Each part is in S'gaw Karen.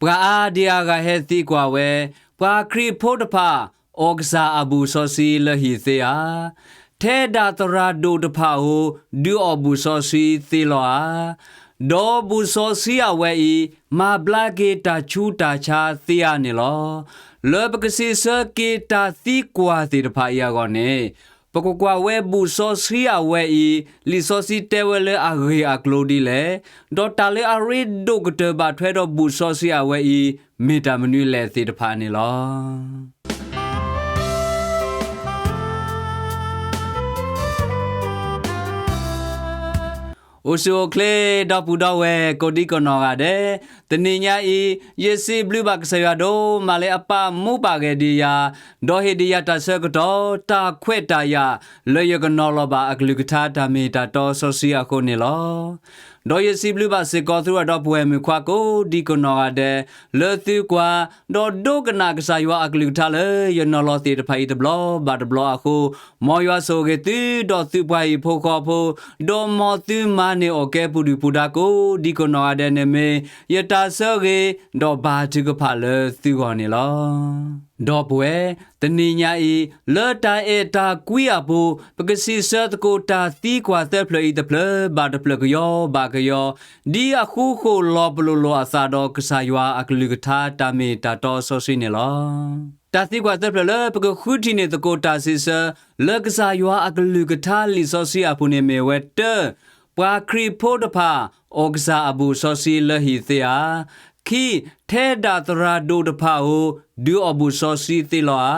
ပှၤအါဒံအါဂၤဟဲသံကွၢ်ဝဲ, ပှၤခရံာ်ဖိတဖၣ် အီၣ်ကစၢ်အဘူၣ်စီဆှံလၢဟံၣ်သ့ဧါ. ထဲဒၣ်သရၣ်ဒိၣ်တဖၣ်ဧိၤ ဒုးအီၣ်ဘူၣ်စီဆှံသ့လီၤဧါ. ဒီးဘူၣ်စီဆှံအဝဲအံၤ မၤဘျါက့ၤတၢ်ဆူးတၢ်ဆါသ့ဧါန့ၣ်လီၤ. လၢပကစံးဆၢက့ၤတၢ်သံကွၢ်သ့ၣ်တဖၣ်အံၤအဂီၢ်န့ၣ်, ပကကွၢ်ဝဲဘူၣ်စီဆှံအဝဲအံၤ လံာ်စီဆှံတဲဝဲလၢအဂ့ၢ်အကျိၤဒ်လဲၣ်, ဒီးတၢ်လၢအရ့ဒိၣ်ကတၢၢ်ဘၣ်ထွဲဒီးဘူၣ်စီဆှံအဝဲအံၤ မ့ၢ်တၢ်မနုၤလဲၣ်သ့ၣ်တဖၣ်န့ၣ်လီၤ. အိၣ်ဆူၣ်အိၣ်ချ့ ဒီပုၢ်ဒီဝဲၢ်ကိးဒံကနီၢ်ဂၤဒဲး, တနံၤညါအံၤ ယစံးဘျုးဘၣ်ကစၢ်ယွၤဒိၣ်မးလၢအပာ်မူပာ်ဂဲၤဒံးယၤ, ဒီးဟ့ၣ်ဒံးယၤတၢ်ဆၢကတီၢ် တၢ်ခွဲးတၢ်ယာ် လၢယကနီၤလီၤဘၣ်အကလုၢ်ကထါတၢ်မ့ၢ်တၢ်တီစီဆှံအဃိန့ၣ်လီၤ. ဒီးယစံးဘျုးဘၣ်စ့ၢ်ကီးသုဝဲဒီပုၢ်ဝဲၢ်မုၣ်ခွါကိးဒံကနီၢ်ဂၤဒဲး လၢသုကွၢ် ဒီးဒိကနၣ်ကစၢ်ယွၤအကလုၢ်ကထါလၢယနီၤလီၤသ့ၣ်တဖၣ်အံၤတဘျီဘၣ်တဘျီအဃိ, မ်ယွၤဆိၣ်ဂ့ၤသုဒီးသုပှၤဟံၣ်ဖိဃီဖိ, ဒီးမ်သုမၤန့ၢ်အီၣ်ကဲပူၤဒုၣ်ပူၤဒါကိးဒံကနီၢ်ဂၤဒဲးန့ၣ်မ့ၢ် ယတၢ်ဆၢဂ့ၤ ဒီးဘါထုကဖၣ်လၢသုဂီၢ်န့ၣ်လီၤ. ဒီပုၢ်ဝဲၢ်, တနံၤညါအံၤ လၢတၢ်အဲၣ်တၢ်ကွံအပူၤ ပကစံးဆၢသကိးတၢ်သံကွၢ်သၢဖျၢၣ်အံၤတဖျၢၣ်ဘၣ်တဖျၢၣ်ကယီဘၣ်ကယီ, ဒ်အဃူဃီၣ်လီၤပလိာ်လိာ်အသးဒီးကစၢ်ယွၤအကလုၢ်ကထါတၢ်မ့ၢ်တၢ်တီစီဆှံန့ၣ်လီၤ. တၢ်သံကွၢ်သၢဖျၢၣ်လၢပကဃုထံၣ်န့ၢ်သကိးတၢ်စံးဆၢ လၢကစၢ်ယွၤအကလုၢ်ကထါလံာ်စီဆှံအပူၤန့ၣ်မ့ၢ်ဝဲတၢ, ပှၤခရံာ်ဖိတဖၣ် အီၣ်ကစၢ်အဘူၣ်စီဆှံလၢဟံၣ်သ့ဧါ. ခံ, ထဲဒၣ်သရၣ်ဒိၣ်တဖၣ်ဧိၤ ဒုးအီၣ်ဘူၣ်စီဆှံသ့လီၤဧါ.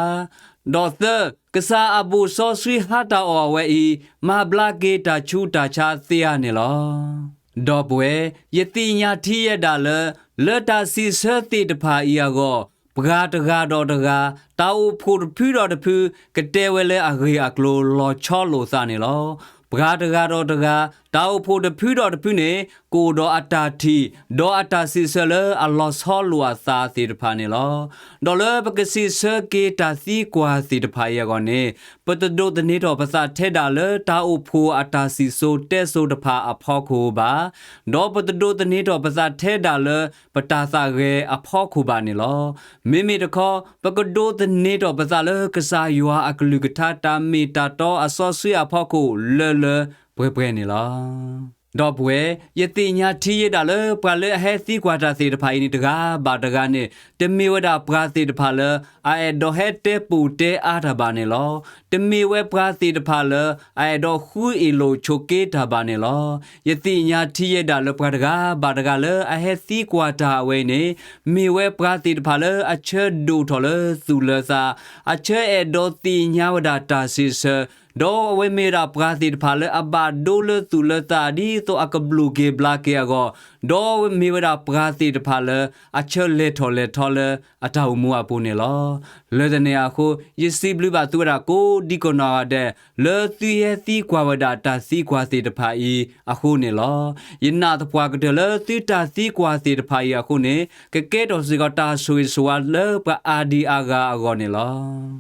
ဒီးသၢ, ကစၢ်အဘူၣ်စီဆှံဟါတၢ်အီၣ်အဝဲအံၤ မၤဘျါက့ၤတၢ်ဆူးတၢ်ဆါသ့ဧါန့ၣ်လီၤ. ဒီပုၢ်ဝဲၢ်, ယသ့ၣ်ညါထံယဲဒၣ်လၢ လၢတၢ်စံးဆၢသ့ၣ်တဖၣ်အံၤအဂီၢ်, ပှၤတဂၤဒီးတဂၤ တၢ်အိၣ်ဖှိၣ်တဖုဒီးတဖု ကတဲဝဲလၢအဂ့ၢ်အကျိၤလီၤဆီလိာ်သးန့ၣ်လီၤ. ပှၤတဂၤဒီးတဂၤ တၢ်အိၣ်ဖှိၣ်တဖုဒီးတဖုန့ၣ် ကအိၣ်ဒီးအတၢ်ထံၣ် ဒီးအတၢ်စံးဆၢလၢအလီၤဆီလိာ်အသးသ့ၣ်တဖၣ်န့ၣ်လီၤ. ဒီးလၢပကစံးဆၢက့ၤတၢ်သံကွၢ်သ့ၣ်တဖၣ်အံၤအဂီၢ်န့ၣ်, ပတဒိးသန့ၤထီၣ်ပသးထဲဒၣ်လၢတၢ်အိၣ်ဖှိၣ်အတၢ်စံၣ်စိၤတဲစိၤတဖၣ်အဖီခိၣ်ဘၣ်, ဒီးပတဒိးသန့ၤထီၣ်ပသးထဲဒၣ်လၢ ပတၢ်သးဂဲၤအဖီခိၣ်ဘၣ်န့ၣ်လီၤ. မ့မ့ၢ်တခီ ပကဒိးသန့ၤထီၣ်ပသးလၢကစၢ်ယွၤအကလုၢ်ကထါတၢ်မ့ၢ်တၢ်တီအစီဆှံအဖီခိၣ်လၢလၢပှဲၤပှဲၤန့ၣ်လီၤ. ဒီပုၢ်ဝဲၢ်, ယသ့ၣ်ညါထံယဲဒၣ်လၢပှၤလၢအဟဲသံကွၢ်တၢ်သ့ၣ်တဖၣ်အံၤန့ၣ်တဂၤဘၣ်တဂၤန့ၣ် တမ့ၢ်ဝဲဒၣ်ပှၤသ့ၣ်တဖၣ်လၢ အအဲၣ်ဒိးဟဲတဲပိာ်တဲအါတၢ်ဘၣ်န့ၣ်လီၤ. တမ့ၢ်ဝဲပှၤသ့ၣ်တဖၣ်လၢ အအဲၣ်ဒိးဃုအ့ၣ်လိာ်ဆိးက့တၢ်ဘၣ်န့ၣ်လီၤ. ယသ့ၣ်ညါထံယဲဒၣ်လၢပှၤတဂၤဘၣ်တဂၤလၢအဟဲသံကွၢ်တၢ်အဝဲအံၤန့ၣ် မ့ၢ်ဝဲပှၤသ့ၣ်တဖၣ်လၢအဆၢဒိၣ်ထီၣ်လၢသူၣ်လၢသး, အဆၢအဲၣ်ဒိးသ့ၣ်ညါဝဲဒၣ်တၢ်စံးဆၢ, ဒီးအဝဲမ့ၢ်ဝဲဒၣ်ပှၤသ့ၣ်တဖၣ်လၢအဘၣ်ဒိလၢသူၣ်လၢသး ဒ်သိးအကဘျုးက့ၤဘျါက့ၤအဂီၢ်, ဒီးအဝဲမ့ၢ်ဝဲဒၣ်ပှၤသ့ၣ်တဖၣ်လၢ အဆၢလဲၤထီၣ်လဲၤထီလၢအတၢ်အိၣ်မူအပူၤန့ၣ်လီၤ. လၢတၢ်န့ၣ်အဃိ ယစံးဘျုးဘၣ်သုဝဲဒၣ်ကိးဒံကနီၢ်ဂၤဒဲး လၢသုဟဲသံကွၢ်ဝဲဒၣ်တၢ်သံကွၢ်သ့ၣ်တဖၣ်အံၤအဃိန့ၣ်လီၤ. ယနာ်သပှၢ်ကတၢၢ်လၢသုတၢ်သံကွၢ်သ့ၣ်တဖၣ်အံၤအဃိန့ၣ် ကကဲထီၣ်စ့ၢ်ကီးတၢ်ဆိၣ်ဂ့ၤဆိၣ်ဝါလၢပှၤအါဒံအါဂၤအဂီၢ်န့ၣ်လီ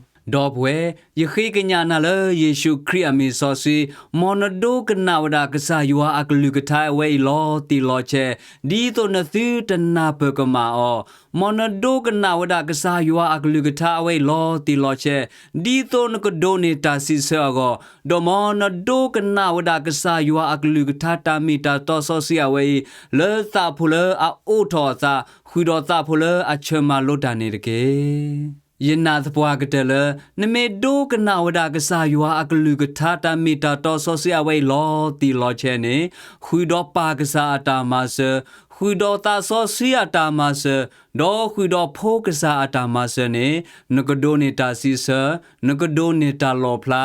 ၤ. ဒီပုၢ်ဝဲၢ်, ယဃ့ကညးနၤလၢယ့ၣ်ၡူးခရံာ်အမံၤစီဆှံ, မ်နဒိကနၣ်ဝဲဒၣ်ကစၢ်ယွၤအကလုၢ်ကထါအဝဲအံၤလီၤတံၢ်လီၤဆဲး, ဒ်သိးနသုတနၢ်ပၢၢ်ကမၣ်အီၤ, မ်နဒိကနၣ်ဝဲဒၣ်ကစၢ်ယွၤအကလုၢ်ကထါအဝဲအံၤလီၤတံၢ်လီၤဆဲး, ဒ်သိးနကဒိးန့ၢ်တၢ်စံးဆၢအဂီၢ်, ဒီးမ်နဒိကနၣ်ဝဲဒၣ်ကစၢ်ယွၤအကလုၢ်ကထါတၢ်မ့ၢ်တၢ်တီစီဆှံအဝဲအံၤ လၢသးဖိလၢအအိးထီၣ်အသး, ဃုာ်ဒီးသးဖိလၢအဆၢမၤလိတၢ်န့ၣ်တက့ၢ်. ယနာ်သပှၢ်ကတၢၢ်လၢ နမ့ၢ်ဒိကနၣ်ဝဲဒၣ်ကစၢ်ယွၤအကလုၢ်ကထါတၢ်မ့ၢ်တၢ်တီစီဆှံအဝဲအံၤလီၤတံၢ်လီၤဆဲးန့ၣ်, ဃုာ်ဒီးပၢ်ကစၢ်အတၢ်မၤစၢၤ, ဃုာ်ဒီးသးစီဆှံအတၢ်မၤစၢၤ, ဒီးဃုာ်ဒီးဖိကစၢ်အတၢ်မၤစၢၤန့ၣ်, နကဒိးန့ၢ်တၢ်စံးဆၢ, နကဒိးန့ၢ်တၢ်လီၣ်ဖျါ,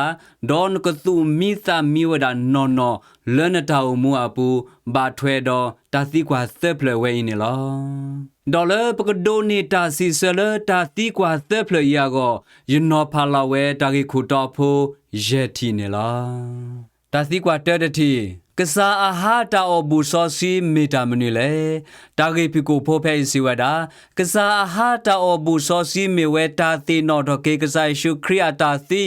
ဒီးနကသူၣ်မံသးမံဝဲဒၣ်နီၢ်နီၢ် လၢနတၢ်အိၣ်မူအပူၤ ဘၣ်ထွဲဒီးတၢ်သံကွၢ်သၢဖျၢၣ်ဝဲအံၤန့ၣ်လီၤ. ဒီးလၢပကဒိးန့ၢ်တၢ်စံးဆၢလၢတၢ်သံကွၢ်သၢဖျၢၣ်အံၤအဂီၢ်, ယနီၤဖးလီၤဝဲတၢ်ဂ့ၢ်ခိၣ်တီဖိယဲၢ်ထံၣ်န့ၣ်လီၤ. တၢ်သံကွၢ်တၢတထံၣ်, ကစၢ်အဟါတၢ်အီၣ်ဘူၣ်စီဆှံမ့ၢ်တၢ်မနုၤလဲၣ်. တၢ်ဂ့ၢ်ဖုၣ်ကိာ်ဖိဖဲအံၤစံးဝဲဒၣ်, ကစၢ်အဟါတၢ်အီၣ်ဘူၣ်စီဆှံမ့ၢ်ဝဲတၢ်သ့ၣ်နီၣ်ထီၣ်က့ၤကစၢ်ယ့ၣ်ၡူးခရံာ်အတၢ်သံ,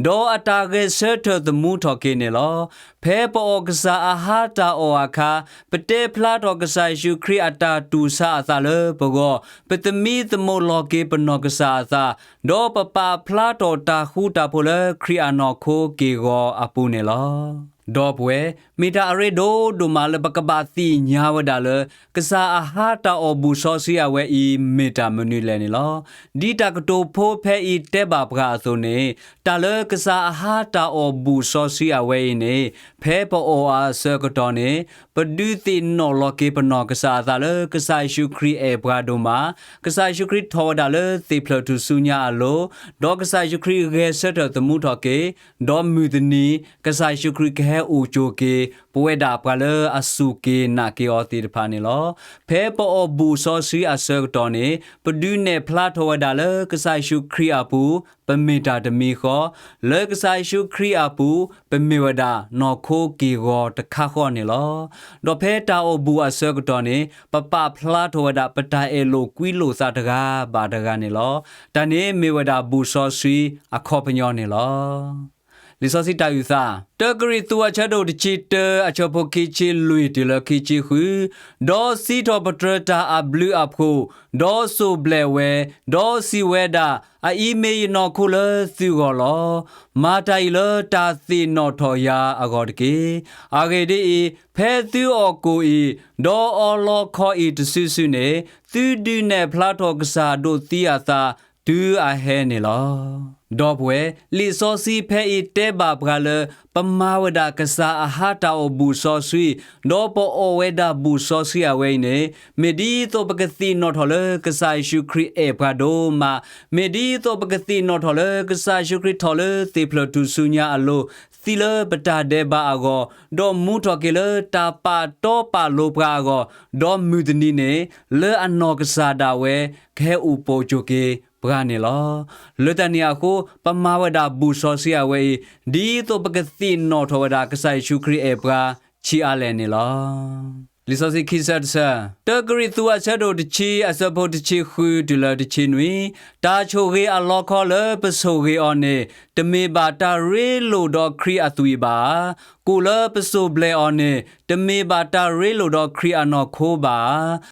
ဒီးအတၢ်ဂဲၤဆၢထၢၣ်သမူထီၣ်က့ၤန့ၣ်လီၤ. ဖဲပအီၣ်ကစၢ်အဟါတၢ်အီၣ်အခါ, ပတဲဖျါထီၣ်ကစၢ်ယ့ၣ်ၡူးခရံာ်အတၢ်တူၢ်ဆါအသးလၢပဂီၢ်, ပသမံသမိးလီၤက့ၤပနီၢ်ကစၢ်အသး, ဒီးပပာ်ဖျါထီၣ်တၢ်ဃူတၢ်ဖိးလၢခရံာ်အနီၢ်ခိက့ၢ်ဂီၤအပူၤန့ၣ်လီၤ. ဒီပုၢ်ဝဲၢ်, မ့ၢ်တၢ်အရ့ဒိၣ်ဒိၣ်မးလၢပကဘၣ်သ့ၣ်ညါဝဲဒၣ်လၢ ကစၢ်အဟါတၢ်အီၣ်ဘူၣ်စီဆှံအဝဲအံၤမ့ၢ်တၢ်မနုၤလဲၣ်န့ၣ်လီၤ. ဒ်တၢ်ကတိၤဖိဖဲအံၤတဲဘၣ်ပှၤအသိးန့ၣ်, တၢ်လၢကစၢ်အဟါတၢ်အီၣ်ဘူၣ်စီဆှံအဝဲအံၤန့ၣ်, ဖဲပအီၣ်အဆၢကတီၢ်န့ၣ်, ပဒုးသ့ၣ်နီၣ်လီၤက့ၤပနီၢ်ကစၢ်အသးလၢကစၢ်ယ့ၣ်ၡူးခရံာ်အဲၣ်ပှၤဒိၣ်မး, ကစၢ်ယ့ၣ်ၡူးခရံာ်ထီၣ်ဝဲဒၣ်လၢသ့ၣ်ဖျၢၣ်ထူၣ်စုညါအလိၤ, ဒီးကစၢ်ယ့ၣ်ၡူးခရံာ်ဂဲၤဆၢထၢၣ်သမူထီၣ်က့ၤ, ဒီးမုၢ်တနံၤ ကစၢ်ယ့ၣ်ၡူးခရံာ်ကဟဲအိၣ်ကၠိၤက့ၤ ပဝဲဒၣ်ပှၤလၢအစူၢ်က့ၤနာ်က့ၤအီၤသ့ၣ်တဖၣ်န့ၣ်လီၤ. ဖဲပအီၣ်ဘူၣ်စီဆှံအဆၢကတီၢ်န့ၣ်, ပဒုးနဲၣ်ဖျါထီၣ်ဝဲဒၣ်လၢကစၢ်ယ့ၣ်ၡူးခရံာ်အပူၤ, ပမ့ၢ်တၢ်တမံၤဃီ, လၢကစၢ်ယ့ၣ်ၡူးခရံာ်အပူၤ, ပမ့ၢ်ဝဲဒၣ်နီၢ်ခိက့ၢ်ဂီၤတခါဃီန့ၣ်လီၤ. ဒီးဖဲတၢ်အီၣ်ဘူၣ်အဆၢကတီၢ်န့ၣ်, ပပာ်ဖျါထီၣ်ဝဲဒၣ်ပတၢ်အဲၣ်လိာ်ကွံလိာ်သးတဂၤဘၣ်တဂၤန့ၣ်လီၤ. တၢ်န့ၣ်မ့ၢ်ဝဲဒၣ်ဘူၣ်စီဆှံအခီပညီန့ၣ်လီၤ. လံာ်စီဆှံတၢ်အုၣ်သး, တၢကရံၣ်သူးအဆၢဒိၣ်တဆံတၢ အဆၢဖိခံဆံလွံၢ်တုၤလၢခံဆံဃု, ဒီးစံးထီၣ်ပတြၢၤတၢ်အဘျုးအဖှိၣ်, ဒီးစိၣ်ဘျဲၣ်ဝဲ, ဒီးစံးဝဲဒၣ်, အအံၤမ့ၢ်ယနီၢ်ခိလၢသုဂီၢ်လီၤ. မၤတၢ်အံၤလၢတၢ်သ့ၣ်နီၣ်ထီၣ်ယၤအဂီၢ်တက့ၢ်. အဂ့ၢ်ဒ်အံၤ, ဖဲသုအီၣ်ကိၣ်အံၤ, ဒီးအီလီခီအံၤတစုစုန့ၣ်, သုဒုးနဲၣ်ဖျါထီၣ်ကစၢ်ဒိးသံအသး တုၤအဟဲန့ၣ်လီၤ. ဒီပုၢ်ဝဲၢ်, လံာ်စီဆှံဖဲအံၤတဲဘၣ်ပှၤလၢ ပမၤဝဲဒၣ်ကစၢ်အဟါတၢ်အီၣ်ဘူၣ်စီဆှံ, ဒီးပအီၣ်ဝဲဒၣ်ဘူၣ်စီဆှံအဝဲအံၤန့ၣ်, မ့ၢ်ဒ်သိးပကသ့ၣ်နီၣ်ထီၣ်လၢကစၢ်ယ့ၣ်ၡူးခရံာ်အဲၣ်ပှၤဒိၣ်မး, မ့ၢ်ဒ်သိးပကသ့ၣ်နီၣ်ထီၣ်လၢကစၢ်ယ့ၣ်ၡူးခရံာ်ထီၣ်လၢသ့ၣ်ဖျၢၣ်ထူၣ်စုညါအလိၤ, သံလၢပတၢ်ဒဲးဘးအဂီၢ်, ဒီးမူထီၣ်က့ၤလၢတၢ်ပာ်တီပာ်လိၤပှၤအဂီၢ်, ဒီးမုၢ်တနံၤန့ၣ်, လၢအနီၢ်ကစၢ်ဒၣ်ဝဲ ကဟဲအိၣ်ပိာ်ကၠိၣ်က့ၤပှၤန့ၣ်လီၤ. လၢတၢ်န့ၣ်အဃိ, ပမၤဝဲဒၣ်ဘူၣ်စီဆှံအဝဲအံၤ, ဒ်သိးပကသ့ၣ်နီၣ်ထီၣ်ဝဲဒၣ်ကစၢ်ယ့ၣ်ၡူးခရံာ်အဲၣ်ပှၤဆံးအါလဲၣ်န့ၣ်လီၤ. လံာ်စီဆှံခံဆၢတဆၢ, တၢကရံၣ်သူးအဆၢဒိၣ်တဆံ အဆၢဖိတဆံဃုတုၤလၢတဆံနွံ, တၢ်ဆိၣ်ဂ့ၤအလီခီလၢပဆိၣ်ဂ့ၤအီၤန့ၣ်, တမ့ၢ်ဘၣ်တၢ်ရ့လိာ်ဒီးခရံာ်အသွံၣ်ဘၣ်ဧါ. ကိၣ်လၢပစိၣ်ဘျဲၣ်အီၤန့ၣ်, တမ့ၢ်ဘၣ်တၢ်ရ့လိာ်ဒီးခရံာ်အနီၢ်ခိဘၣ်ဧါ.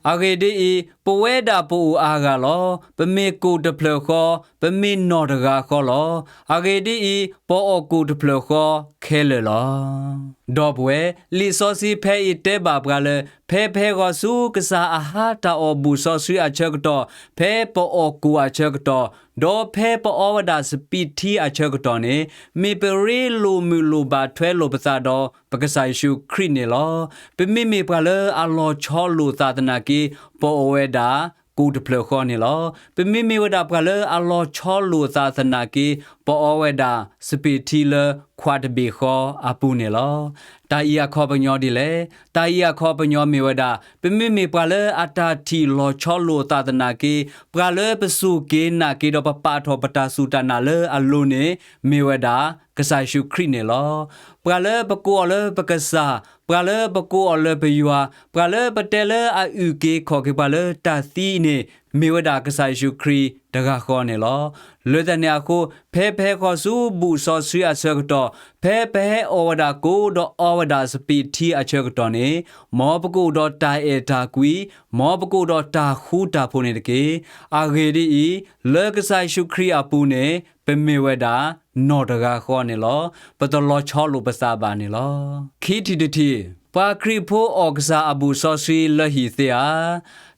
အဂ့ၢ်ဒ်အံၤ, ပဝဲဒၣ်ပအိၣ်အါဂၤလီၤ. ပမ့ၢ်ကိၣ်တဖျၢၣ်ဃီ, ပမ့ၢ်နီၢ်တဂၤဃီလီၤ. အဂ့ၢ်ဒ်အံၤ, ပအီၣ်ကိၣ်တဖျၢၣ်ဃီခဲလၢာ်လီၤ. ဒီပုၢ်ဝဲၢ်, လံာ်စီဆှံဖဲအံၤတဲဘၣ်ပှၤလၢ ဖဲဖဲဂီၤဆူကစၢ်အဟါတၢ်အီၣ်ဘူၣ်စီဆှံအဆၢကတီၢ်, ဖဲပအီၣ်ကိၣ်အဆၢကတီၢ်, ဒီးဖဲပအီဝဲဒၣ်စပံးထံအဆၢကတီၢ်န့ၣ်, မ့ၢ်ပရ့လိာ်မုာ်လိာ်ဘၣ်ထွဲလိာ်ပသးဒီးပကစၢ်ယ့ၣ်ၡူးခရံာ်န့ၣ်လီၤ. ပမ့မ့ၢ်ပှၤလၢအလီၤဆီလိာ်သးသနာ်က့, ပအီၣ်ဝဲဒၣ်ကိၣ်တဖျၢၣ်ဃီန့ၣ်လီၤ. ပမ့မ့ၢ်ဝဲဒၣ်ပှၤလၢအလီၤဆီလိာ်သးသနာ်က့, ပအီဝဲဒၣ်စပံးထံလၢခွးတဘ့ၣ်ဃီအပူၤန့ၣ်လီၤ. တၢ်အံၤအခီပညီဒ်လဲၣ်. တၢ်အံၤအခီပညီမ့ၢ်ဝဲဒၣ်, ပမ့မ့ၢ်ပှၤလၢအတၢ်ထံၣ်လီၤဆီလိာ်သးသနာ်က့, ပှၤလၢပစူၢ်က့ၤနာ်က့ၤဒီးပပာ်ထီၣ်ပတၢ်စူၢ်တၢ်နာ်လၢအလိၤန့ၣ်, မ့ၢ်ဝဲဒၣ်ကစၢ်ယ့ၣ်ၡူးခရံာ်န့ၣ်လီၤ. ပှၤလၢပကိးအီၤလၢပကစၢ်, ပှၤလၢပကိးအီၤလၢပယွၤ, ပှၤလၢပတဲလၢအအုၣ်က့ၤခီၣ်က့ၤပှၤလၢတၢ်သံန့ၣ်, မ့ၢ်ဝဲဒၣ်ကစၢ်ယ့ၣ်ၡူးခရံာ်တဂၤဃီန့ၣ်လီၤ. လၢတၢ်န့ၣ်အဃိ, ဖဲပဟဲဃီၤဆူဘူၣ်စီဆှံအဆၢကတီၢ်, ဖဲပဟဲအီၣ်ဝဲဒၣ်ကိၣ်ဒီးအီဝဲဒၣ်စပံးထံအဆၢကတီၢ်န့ၣ်, မ်ပကအိၣ်ဒီးတၢ်အဲၣ်တၢ်ကွံ, မ်ပကအိၣ်ဒီးတၢ်ဃူတၢ်ဖိးန့ၣ်တက့ၢ်. အဂ့ၢ်ဒ်အံၤ, လၢကစၢ်ယ့ၣ်ၡူးခရံာ်အပူၤန့ၣ်, ပမ့ၢ်ဝဲဒၣ်နီၢ်တဂၤဃီန့ၣ်လီၤ. ပတလီၤဆီလိာ်ပသးဘၣ်န့ၣ်လီၤ. ခံထံၣ်တထံၣ်, ပှၤခရံာ်ဖိအီၣ်ကစၢ်အဘူၣ်စီဆှံလၢဟံၣ်သ့ဧါ.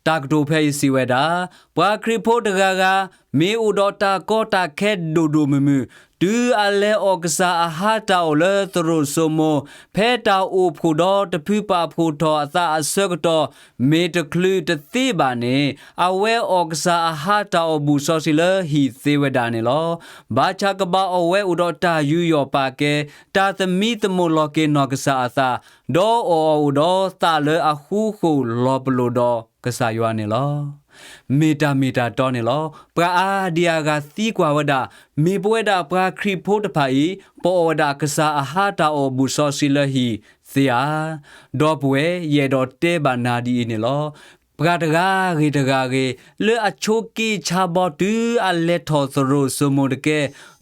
တၢ်ကတိၤဖဲအံၤစံးဝဲဒၣ်, ပှၤခရံာ်ဖိတဂၤဂၤ မ့ၢ်အိၣ်ဒီးတၢ်ကီတၢ်ခဲဒိၣ်ဒိၣ်မုၢ်မုၢ်, တုၤအလဲၤအီၣ်ကစၢ်အဟါတၢ်အီၣ်လၢသရိာ်စိမိၤ, ဖဲတၢ်အိၣ်ဖှိၣ်ဒီးတဖုပာ်ဖှိၣ်ထီၣ်အသးအဆၢကတီၢ် မ့ၢ်တချုးတသ့ဘၣ်န့ၣ်, အဝဲအီၣ်ကစၢ်အဟါတၢ်အီၣ်ဘူၣ်စီဆှံလၢဟံၣ်သ့ဝဲဒၣ်န့ၣ်လီၤ. ဘၣ်ဆၣ်ကဘၣ်အီၣ်ဝဲအိၣ်ဒီးတၢ်ယူးယီၣ်ပာ်ကဲ, တၢ်သမံသမိးလီၤက့ၤနီၢ်ကစၢ်အသး, ဒီးအီၣ်အီၤအိၣ်ဒီးသးလၢအဃူဃီၣ်လီၤပလိာ်ဒီးကစၢ်ယွၤန့ၣ်လီၤ. မ့ၢ်တၢ်မ့ၢ်တၢ်တီန့ၣ်လီၤ. ပှၤအါဒံအါဂၤသံကွၢ်ဝဲဒၣ်, မ့ၢ်ပဝဲဒၣ်ပှၤခရံာ်ဖိတဖၣ်အံၤ, ပအီၣ်ဝဲဒၣ်ကစၢ်အဟါတၢ်အီၣ်ဘူၣ်စီဆှံလၢဟံၣ် သ့ဧါ. ဒီပုၢ်ဝဲၢ်, ယအဲၣ်ဒိးတဲဘၣ်နၤဒ်အံၤန့ၣ်လီၤ. ပှၤတဂၤဂ့ၤတဂၤဂ့ၤ, လၢအဆိးက့ဆါဘီတုၤအလဲၤထီၣ်သရိာ်စိမိၤတကဲ,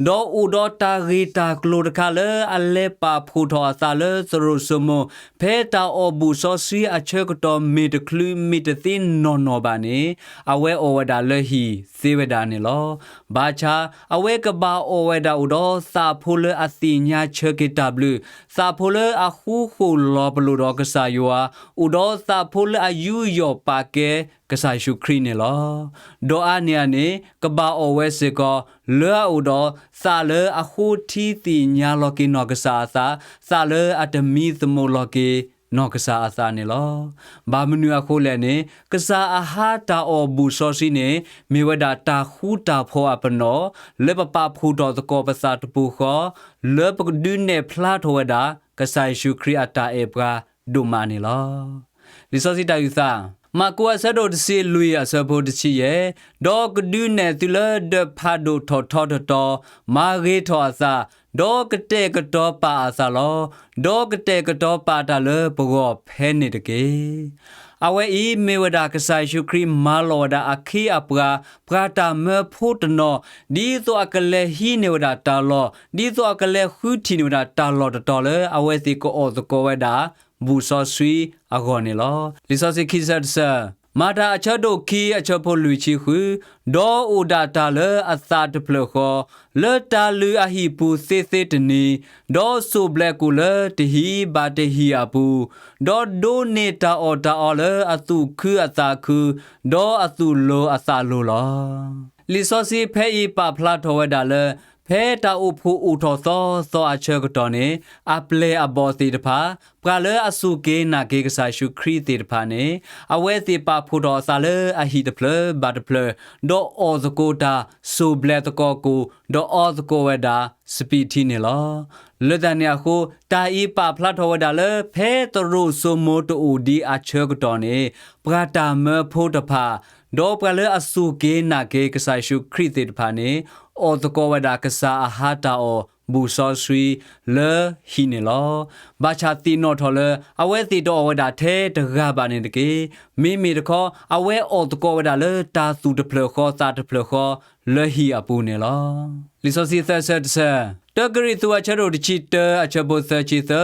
ဒီးအိၣ်ဒီးတၢ်ဂ့ၢ်တၢ်ကျိၤတခါလၢအလဲၤပာ်ဖှိၣ်ထီၣ်အသးလၢသရိာ်စိမိၤ, ဖဲတၢ်အီၣ်ဘူၣ်စီဆှံအဆၢကတီၢ်မ့ၢ်တချုးမ့ၢ်တသ့နီၢ်နီၢ်ဘၣ်န့ၣ်, အဝဲအီၣ်ဝဲဒၣ်လၢဟံၣ်သ့ဝဲဒၣ်န့ၣ်လီၤ. ဘၣ်ဆၣ်အဝဲကဘၣ်အီၣ်ဝဲဒၣ်အိၣ်ဒီးသးဖိလၢအသ့ၣ်ညါဆၢက့ၤတၢ်ဘျုး, သးဖိလၢအဃူဃီၣ်လီၤပလိာ်ဒီးကစၢ်ယွၤ, အိၣ်ဒီးသးဖိလၢအယူးယီၣ်ပာ်ကဲကစၢ်ယ့ၣ်ၡူးခရံာ်န့ၣ်လီၤ. ဒီးအါန့ၢ်အန့ၣ် ကဘၣ်အီၣ်ဝဲစ့ၢ်ကီး လၢအအိၣ်ဒီးသးလၢအဃိထံသ့ၣ်ညါလီၤက့ၤနီၢ်ကစၢ်အသး, သးလၢအတမံသမူလီၤက့ၤနီၢ်ကစၢ်အသးန့ၣ်လီၤ. ဘၣ်မနုၤအဃိလဲၣ်န့ၣ်, ကစၢ်အဟါတၢ်အီၣ်ဘူၣ်စီဆှံန့ၣ် မ့ၢ်ဝဲဒၣ်တၢ်ဃူတၢ်ဖိးအပနီၣ်, လၢပပာ်ဖှိၣ်ထီၣ်သကိးပသးတပူၤဃီ, လၢပကဒုးနဲၣ်ဖျါထီၣ်ဝဲဒၣ် ကစၢ်ယ့ၣ်ၡူးခရံာ်အတၢ်အဲၣ်ပှၤဒိၣ်မးန့ၣ်လီၤ. လံာ်စီဆှံတၢ်အုၣ်သး, မၢ်ကူးအဆၢဒိၣ်တဆံလွံၢ်အဆၢဖိတဆံယဲၢ်, ဒီးကဒုးနဲၣ်သုလၢဒၢးဖးဒိၣ်ထီၣ်ထီထီၣ်တီၤ, မၤဂ့ၤထီၣ်အသး, ဒီးကတဲာ်ကတီၤပာ်အသးလီၤ. ဒီးကတဲာ်ကတီၤပာ်တၢ်လၢပဂီၢ်ဖဲန့ၣ်တက့ၢ်. အဝဲအံၤမ့ၢ်ဝဲဒၣ်ကစၢ်ယ့ၣ်ၡူးခရံာ်မၤလီၤဝဲဒၣ်အခ့အပှၤ, ပှၤတၢ်မၢဖိတနီၤ, ဒ်သိးအကလဲၤဟံးန့ၢ်ဝဲဒၣ်တၢ်လီၢ်, ဒ်သိးအကလဲၤဃုထံၣ်န့ၢ်ဝဲဒၣ်တၢ်လီၢ်တတီၤလၢအဝဲသ့ၣ်ကအိၣ်သကိးဝဲဒၣ် ဘူၣ်စီဆှံအဂီၢ်န့ၣ်လီၤ. လံာ်စီဆှံခံဆၢတဆၢ, မၤတၢ်အဆၢဒိၣ်ခံအဆၢဖိလွံၢ်ဆံဃု, ဒီးအိၣ်ဒၣ်တၢ်လၢအသးတဖျၢၣ်ဃီ, လၢတၢ်လုၢ်အဟံၣ်ပူၤသ့သ့တနံၤ, ဒီးစိၢ်ဘျဲးကိၣ်လၢတဟံၣ်ဘၣ်တဟံၣ်အပူၤ, ဒီးဒိးန့ၢ်တၢ်အီၣ်တၢ်အီလၢအသူၣ်ခုအသးခု, ဒီးအသူၣ်လိၤအသးလိၤလီၤ. လံာ်စီဆှံဖဲအံၤပာ်ဖျါထီၣ်ဝဲဒၣ်လၢ ဖဲတၢ်အိၣ်ဖှိၣ်အိၣ်ထီၣ်သီသီအဆၢကတီၢ်န့ၣ်, အပျဲၢ်အဘီၣ်သ့ၣ်တဖၣ်, ပှၤလၢအစူၢ်က့ၤနာ်က့ၤကစၢ်ယ့ၣ်ၡူးခရံာ်သ့ၣ်တဖၣ်န့ၣ်, အဝဲသ့ၣ်ပာ်ဖှိၣ်ထီၣ်အသးလၢအဟံၣ်တဖျၢၣ်ဘၣ်တဖျၢၣ်, ဒီးအီၣ်သကိးတၢ်စိၢ်ဘျဲးသကိးကိၣ်, ဒီးအီသကိးဝဲဒၣ်စပံးထံန့ၣ်လီၤ. လၢတၢ်န့ၣ်အဃိ, တၢ်အံၤပာ်ဖျါထီၣ်ဝဲဒၣ်လၢ ဖဲသရိာ်စိမိၤတအိၣ်ဒံးအဆၢကတီၢ်န့ၣ်, ပှၤတၢ်မၢဖိတဖၣ်, ဒီးပှၤလၢအစူၢ်က့ၤနာ်က့ၤကစၢ်ယ့ၣ်ၡူးခရံာ်သ့ၣ်တဖၣ်န့ၣ်, အီၣ်သကိးဝဲဒၣ်ကစၢ်အဟါတၢ်အီၣ်ဘူၣ်စီဆှံလၢဟံၣ်န့ၣ်လီၤ. ဘၣ်ဆၣ်သ့ၣ်နီၣ်ထီၣ်လၢ အဝဲသ့ၣ်တအီၣ်ဝဲဒၣ်ထဲတဂၤဘၣ်န့ၣ်တက့ၢ်. မ့မ့ၢ်တခီ အဝဲအီၣ်သကိးဝဲဒၣ်လၢတၢ်သူၣ်တဖျၢၣ်ဃီသးတဖျၢၣ်ဃီလၢဟံၣ်အပူၤန့ၣ်လီၤ. လံာ်စီဆှံသၢဆၢတဆၢ, တၢကရံၣ်သူးအဆၢဒိၣ်တဆံတၢအဆၢဖိသၢဆံသၢ,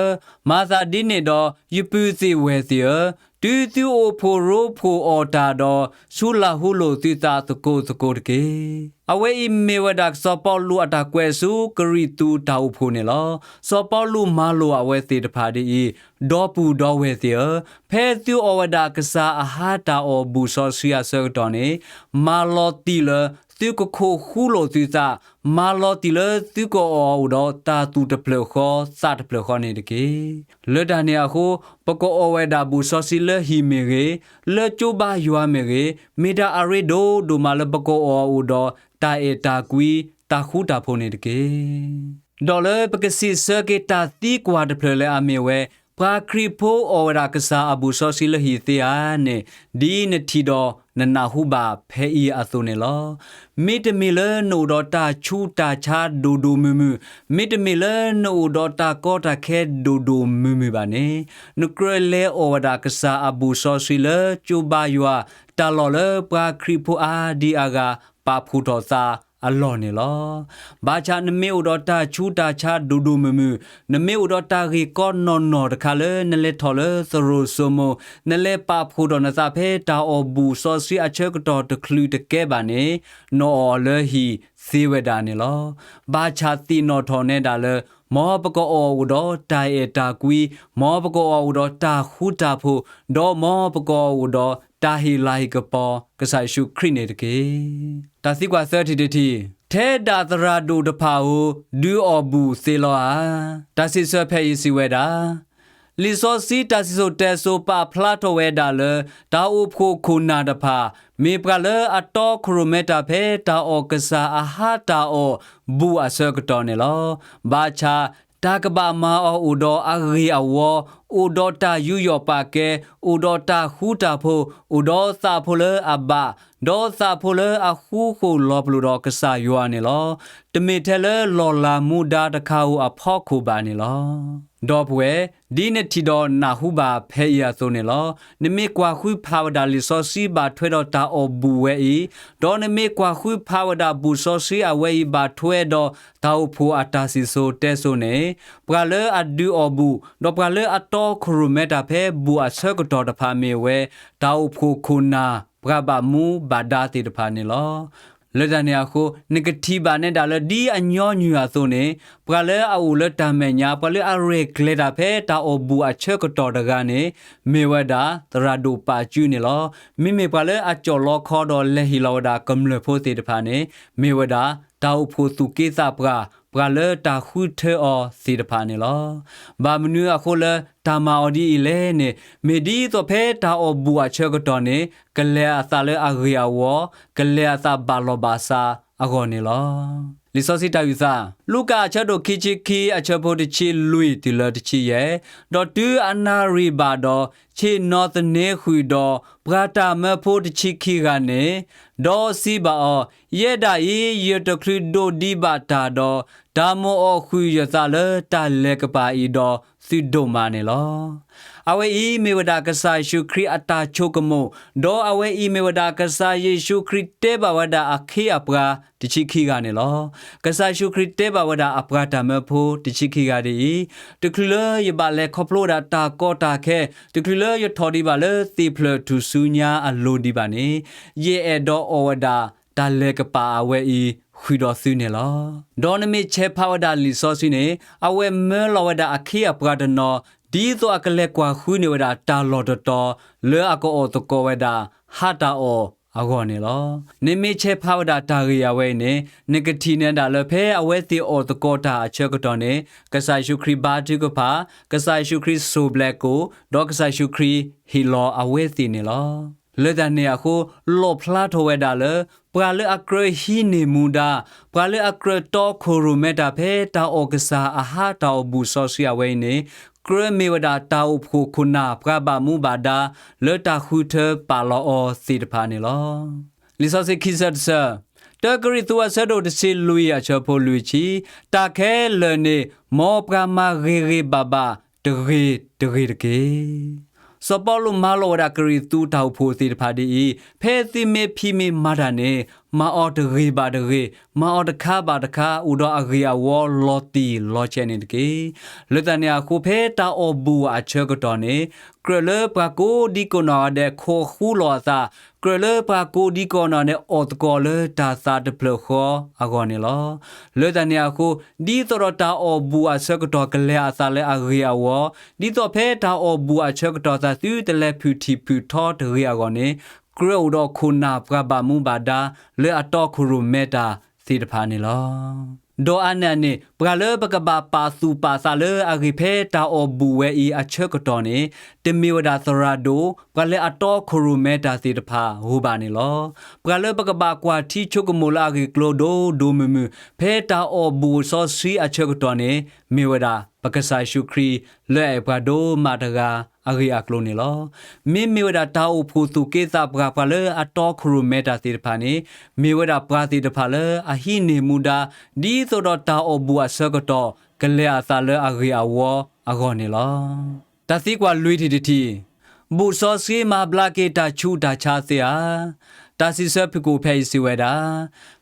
မၤသးဒ်န့ၣ်ဒီး ယပုၢ်သ့ၣ်ဝဲၢ်သ့ၣ်ဧၢ, တုၤသုအိၣ်ဖှိၣ်ရိဖှိၣ်အီၣ်တၢ်ဒီး, ဆူလၢ်ဟူလိာ်သုသးသကိးသကိးတက့ၢ်. အဝဲအံၤမ့ၢ်ဝဲဒၣ်စီၤပီလူးအတၢ်ကွဲးဆူကရံၣ်သူးတၢ်အိၣ်ဖှိၣ်န့ၣ်လီၤ. စီၤပီလူးမၤလိာ်အဝဲသ့ၣ်တဖၣ်ဒ်အံၤ, ဒီပုၢ်ဒီဝဲၢ်သ့ၣ်ဧၢ, ဖဲသုအီၣ်ဝဲဒၣ်ကစၢ်အဟါတၢ်အီၣ်ဘူၣ်စီဆှံအဆၢကတီၢ်န့ၣ်, မၤလီၤတံၢ်လၢသုကခိးဃူလိာ်သုသး, မၤလီၤတံၢ်လၢသုကအီၣ်အိၣ်ဒီးတၢ်သူၣ်တဖျၢၣ်ဃီသးတဖျၢၣ်ဃီန့ၣ်တက့ၢ်. လၢတၢ်န့ၣ်အဃိ, ပကအီၣ်ဝဲဒၣ်ဘူၣ်စီဆှံလၢဟံၣ်မ့ၢ်ဂ့ၤ, လၢကၠိဘါယွၤမ့ၢ်ဂ့ၤ, မ့ၢ်ဒၣ်အရ့ဒိၣ်ဒိၣ်မးလၢပကအီၣ်အိၣ်ဒီးတၢ်အဲၣ်တၢ်ကွံ, တၢ်ဃူတၢ်ဖိးန့ၣ်တက့ၢ်. ဒီးလၢပကစံးဆၢက့ၤတၢ်သံကွၢ်တဖျၢၣ်လၢအမ့ၢ်ဝဲ, ပှၤခရံာ်ဖိအီၣ်ဝဲဒၣ်ကစၢ်အဘူၣ်စီဆှံလၢဟံၣ်သ့ဧါန့ၣ်, ဒ်နထံၣ်ဒီးနနၢ်ဟူဘၣ်ဖဲအံၤအသိးန့ၣ်လီၤ. မ့တမ့ၢ်လၢနအိၣ်ဒီးတၢ်ဆူးတၢ်ဆါဒိၣ်ဒိၣ်မုၢ်မုၢ်, မ့တမ့ၢ်လၢနအိၣ်ဒီးတၢ်ကီတၢ်ခဲဒိၣ်ဒိၣ်မုၢ်မုၢ်ဘၣ်န့ၣ်, နကြၢးလဲၤအီၣ်ဝဲဒၣ်ကစၢ်အဘူၣ်စီဆှံလၢကၠိဘါယွၤ, တၢ်လီၢ်လၢပှၤခရံာ်ဖိအါဒံအါဂၤပာ်ဖှိၣ်ထီၣ်သးအလီၢ်န့ၣ်လီၤ. ဘၣ်ဆၣ်နမ့ၢ်အိၣ်ဒီးတၢ်ဆူးတၢ်ဆါဒိၣ်ဒိၣ်မုၢ်မုၢ်, နမ့ၢ်အိၣ်ဒီးတၢ်ဂ့ၢ်ကီနီၢ်နီၢ်တခါလၢနလဲၤထီၣ်လၢသရိာ်စိမိၤ, နလဲၤပာ်ဖှိၣ်ထီၣ်နသးဖဲတၢ်အီၣ်ဘူၣ်စီဆှံအဆၢကတီၢ်တချုးတကဲဘၣ်န့ၣ်, နအီၣ်လၢဟံၣ်သ့ဝဲဒၣ်န့ၣ်လီၤ. ဘၣ်ဆၣ်သ့ၣ်နီၣ်ထီၣ်နဲဒၣ်လၢ မ်ပကအီၣ်အိၣ်ဒီးတၢ်အဲၣ်တၢ်ကွံ, မ်ပကအီၣ်အိၣ်ဒီးတၢ်ဃူတၢ်ဖိး, ဒီးမ်ပကအီၣ်အိၣ်ဒီးတၢ်ဟ့ၣ်လၤဟ့ၣ်ကပီၤကစၢ်ယ့ၣ်ၡူးခရံာ်န့ၣ်တက့ၢ်. တၢ်သံကွၢ်သၢထံၣ်တထံၣ်, ထဲဒၣ်သရၣ်ဒိၣ်တဖၣ်ဧိၤ, ဒုးအီၣ်ဘူၣ်သ့လီၤဧါ. တၢ်စံးဆၢဖဲအံၤစံးဝဲဒၣ် လံာ်စီဆှံတၢ်စံၣ်စိၤတဲစိၤပာ်ဖျါထီၣ်ဝဲဒၣ်လၢ တၢ်အိၣ်ဖှိၣ်ခိၣ်နၢ်တဖၣ် မ့ၢ်ပှၤလၢအတီခိၣ်ရိၣ်မဲတၢ်ဖဲတၢ်အီၣ်ကစၢ်အဟါတၢ်အီၣ်ဘူၣ်အဆၢကတီၢ်န့ၣ်လီၤ. ဘၣ်ဆၣ်တၢ်ကဘၣ်မၤအီၤအိၣ်ဒီးအဂ့ၢ်အဝီ အိၣ်ဒီးတၢ်ယူးယီၣ်ပာ်ကဲ, အိၣ်ဒီးတၢ်ဃူတၢ်ဖိး, အိၣ်ဒီးသးဖိလၢအဘၣ်, ဒီးသးဖိလၢအဃူဃီၣ်လီၤပလိာ်ဒီးကစၢ်ယွၤန့ၣ်လီၤ. တမ့ၢ်ထဲလၢလီၢ်လၤမူဒါတခါဧိၤအဖီခိၣ်ဘၣ်န့ၣ်လီၤ. ဒီပုၢ်ဝဲၢ်, ဒ်နထံၣ်ဒီးနၢ်ဟူဘၣ်ဖဲအံၤအသိးန့ၣ်လီၤ. နမ့ၢ်ကွၢ်ဃုဖးဝဲဒၣ်လံာ်စီဆှံဘၣ်ထွဲဒီးတၢ်အီၣ်ဘူၣ်ဝဲအံၤ, ဒီးနမ့ၢ်ကွၢ်ဃုဖးဝဲဒၣ်ဘူၣ်စီဆှံအဝဲအံၤဘၣ်ထွဲဒီးတၢ်အိၣ်ဖှိၣ်အတၢ်စံၣ်စိၤတဲစိၤန့ၣ်, ပှၤလၢအဒုးအီၣ်ဘူၣ်, ဒီးပှၤလၢအတီခိၣ်ရိၣ်မဲတၢ်ဖဲဘူၣ်အဆၢကတီၢ်တဖၣ်မ့ၢ်ဝဲ တၢ်အိၣ်ဖှိၣ်ခိၣ်နၢ် ပှၤဘၣ်မူဘၣ်ဒါသ့ၣ်တဖၣ်န့ၣ်လီၤ. လၢတၢ်န့ၣ်အဃိ, နကထံၣ်ဘၣ်နဲဒၣ်လၢဒ်အညီနုၢ်အသိးန့ၣ်, ပှၤလၢအအိၣ်လၢတၢ်မဲာ်ညါ, ပှၤလၢအရဲၣ်ကျဲၤတၢ်ဖဲတၢ်အီၣ်ဘူၣ်အဆၢကတီၢ်တဂၤန့ၣ်, မ့ၢ်ဝဲဒၣ်သရၣ်ဒိၣ်ပာ်စုန့ၣ်လီၤ. မ့မ့ၢ်ပှၤလၢအကၠီၣ်လီခီဒီးလဲၤဟ့ၣ်လီၤဝဲဒၣ်ကမျၢၢ်ဖိသ့ၣ်တဖၣ်န့ၣ်, မ့ၢ်ဝဲဒၣ်တၢ်အိၣ်ဖှိၣ်သူၣ်က့သးပှၢ်, ပှၤလၢတၢ်ဃုထၢအီၤသ့ၣ်တဖၣ်န့ၣ်လီၤ. ဘၣ်မနုၤအဃိလၢတၢ်မၤအီၤဒ်အံၤလဲၣ်န့ၣ်, မ့ၢ်ဒ်သိးဖဲတၢ်အီၣ်ဘူၣ်အဆၢကတီၢ်န့ၣ်, ကလဲၤအသးလၢအဂ့ၢ်အဝီ, ကလဲၤအသးဘၣ်လီၢ်ဘၣ်စးအဂီၢ်န့ၣ်လီၤ. လံာ်စီဆှံတၢ်အုၣ်သး, လူၤကၣ်အဆၢဒိၣ်ခံဆံခံအဆၢဖိတဆံလွံၢ်တုၤလၢတဆံယဲၢ်, ဒီးတုၤအနၣ်ရံၣ်ဘၣ်ဒီး, ဆ့ၣ်နီၤသန့ၤဃုာ်ဒီးပှၤတၢ်မၢဖိတဆံခံဂၤန့ၣ်, ဒီးစံးဘၣ်အီၤ, ယဲဒၣ်အံၤ ယတချုးဒိးဒံးဘၣ်တၢ်ဒီး, တၢ်မိၣ်အီၣ်ဃုာ်ယသးလၢတၢ်လဲၤကပၤအံၤဒီး သုဒိၣ်မးန့ၣ်လီၤ. အဝဲအံၤမ့ၢ်ဝဲဒၣ်ကစၢ်ယ့ၣ်ၡူးခရံာ်အတၢ်ဆိကမိၣ်, ဒီးအဝဲအံၤမ့ၢ်ဝဲဒၣ်ကစၢ်ယ့ၣ်ၡူးခရံာ်တဲဘၣ်ဝဲဒၣ်အခ့အပှၤတဆံခံဂၤန့ၣ်လီၤ. ကစၢ်ယ့ၣ်ၡူးခရံာ်တဲဘၣ်ဝဲဒၣ်အပှၤတၢ်မၢဖိတဆံခံဂၤဒ်အံၤ, တချုးလၢယဘၣ်လဲၤခီဖျိဝဲဒၣ်တၢ်ကီတၢ်ခဲ, တချုးလၢယထီၣ်ဒံးဘၣ်လၢသ့ၣ်ဖျၢၣ်ထူၣ်စုညါအလိၤဒံးဘၣ်န့ၣ်, ယအဲၣ်ဒိးအီၣ်ဝဲဒၣ်တၢ်လဲၤကပၤအဝဲအံၤဃုာ်ဒီးသုန့ၣ်လီၤ. ဒီးနမ့ၢ်ဆဲးဖးဝဲဒၣ်လံာ်စီဆှံန့ၣ်, အဝဲမၢလီၤဝဲဒၣ်အခ့အပှၤတနီၤ, ဒ်သိးအကလဲၤကွၢ်ဃုန့ၢ်ဝဲဒၣ်တၢ်လီၢ်တတီၤ လၢအကအီၣ်သကိးဝဲဒၣ်ဟးတၢ်အီၣ်အဂီၢ်န့ၣ်လီၤ. နမ့ၢ်ဆဲးဖးဝဲဒၣ်တၢ်ဂ့ၢ်အဝဲအံၤန့ၣ်, နကထံၣ်နဲဒၣ်လၢဖဲအဝဲသ့ၣ်အီၣ်သကိးတၢ်အဆၢကတီၢ်န့ၣ်, ကစၢ်ယ့ၣ်ၡူးခရံာ်ဘါထုကဖၣ်, ကစၢ်ယ့ၣ်ၡူးခရံာ်စိၢ်ဘျဲးကိၣ်, ဒီးကစၢ်ယ့ၣ်ၡူးခရံာ်ဟ့ၣ်လီၤအဝဲသ့ၣ်န့ၣ်လီၤ. လၢတၢ်န့ၣ်အဃိ, လီၣ်ဖျါထီၣ်ဝဲဒၣ်လၢ ပှၤလၢအကြၢးဟံးန့ၢ်မူဒါ, ပှၤလၢအကြၢးတီခိၣ်ရိၣ်မဲတၢ်ဖဲတၢ်အီၣ်ကစၢ်အဟးတၢ်အီၣ်ဘူၣ်စီဆှံအဝဲအံၤန့ၣ်, ကြၢးမ့ၢ်ဝဲဒၣ်တၢ်အိၣ်ဖှိၣ်ခိၣ်နၢ်ပှၤဘၣ်မူဘၣ်ဒါ လၢတၢ်ဃုထၢပာ်လီၤအီၤသ့ၣ်တဖၣ်န့ၣ်လီၤ. လံာ်စီဆှံခံဆၢတဆၢ, တၢကရံၣ်သူးအဆၢဒိၣ်တဆံလွံၢ်အဆၢဖိလွံၢ်ဆံ, တၢ်ခဲလၢာ်န့ၣ် မ်ပှၤမၤဂ့ၤဂ့ၤဘၣ်ဘၣ်တဂ့ၤတဂ့ၤတက့ၢ်. စီၤပီလူးမၢလီၤဝဲဒၣ်ကရံၣ်သူးတၢ်အိၣ်ဖှိၣ်သ့ၣ်တဖၣ်ဒ်အံၤ, ဖဲသုမ့ၢ်ဖံးမ့ၢ်မၤတၢ်န့ၣ်, မၤအီၤတဂ့ၤဘၣ်တဂ့ၤ, မၤအီၤတခါဘၣ်တခါ အိၣ်ဒီးအဂ့ၢ်အဝီလီၤတံၢ်လီၤဆဲးန့ၣ်တက့ၢ်. လၢတၢ်န့ၣ်အဃိ ဖဲတၢ်အီၣ်ဘူၣ်အဆၢကတီၢ်န့ၣ်, ကြၢးလၢပှၤကိးဒံကိးနီၢ်ဂၤဒဲးခိးဃူလီၤအသး, ကြၢးလၢပှၤကိးဒံကိးနီၢ်ဂၤဒဲးအီၣ်သကိးလၢတၢ်သးတဖျၢၣ်ဃီအဂီၢ်န့ၣ်လီၤ. လၢတၢ်န့ၣ်အဃိ, ဒ်သိးဒီးတၢ်အီၣ်ဘူၣ်အဆၢကတီၢ်ကလဲၤအသးလၢအဂ့ၢ်အဝီ, ဒ်သိးဖဲတၢ်အီၣ်ဘူၣ်အဆၢကတီၢ်သးသုတလဲၤဖုၣ်ထံၣ်ဖုၣ်ထီတဂ့ၤအဂီၢ်န့ၣ်, ကြၢးအိၣ်ဒီးခိၣ်နၢ်ပှၤဘၣ်မူဘၣ်ဒါ လၢအတီခိၣ်ရိၣ်မဲတၢ်သ့ၣ်တဖၣ်န့ၣ်လီၤ. ဒီးအါန့ၢ်အန့ၣ်, ပှၤလၢပကဘၣ်ပာ်သူၣ်ပာ်သးလၢအဂ့ၢ်ဖဲတၢ်အီၣ်ဘူၣ်ဝဲအံၤအဆၢကတီၢ်န့ၣ်, တမ့ၢ်ဝဲဒၣ်သရၣ်ဒိၣ်, ပှၤလၢအတီခိၣ်ရိၣ်မဲတၢ်သ့ၣ်တဖၣ်ဧိၤဘၣ်န့ၣ်လီၤ. ပှၤလၢပကဘၣ်ကွၢ်ထံဆိကမိၣ်လၢအဂ့ၢ်အကျိၤဒိၣ်ဒိၣ်မုၢ်မုၢ်, ဖဲတၢ်အီၣ်ဘူၣ်စီဆှံအဆၢကတီၢ်န့ၣ်, မ့ၢ်ဝဲဒၣ်ပကစၢ်ယ့ၣ်ၡူးခရံာ်လၢအအဲၣ်ပှၤဒိၣ်မးတဂၤအဂ့ၢ်အကျိၤန့ၣ်လီၤ. မ့မ့ၢ်ဝဲဒၣ်တၢ်အိၣ်ဖှိၣ်သူၣ်က့သးပှၢ် ပှၤလၢအတီခိၣ်ရိၣ်မဲတၢ်သ့ၣ်တဖၣ်န့ၣ်, မ့ၢ်ဝဲဒၣ်ပှၤသ့ၣ်တဖၣ်လၢအဟံးန့ၢ်မူဒါ ဒ်သိးဒီးတၢ်အီၣ်ဘူၣ်အဆၢကတီၢ် ကလဲၤအသးလၢအဂ့ၢ်အဝီအဂီၢ်န့ၣ်လီၤ. တၢ်သံကွၢ်လွံၢ်ထံၣ်တထံၣ်, ဘူၣ်စီဆှံမၤဘျါက့ၤတၢ်ဆူးတၢ်ဆါသ့ဧါ. တၢ်စံးဆၢဖုၣ်ကိာ်ဖဲအံၤစံးဝဲဒၣ်,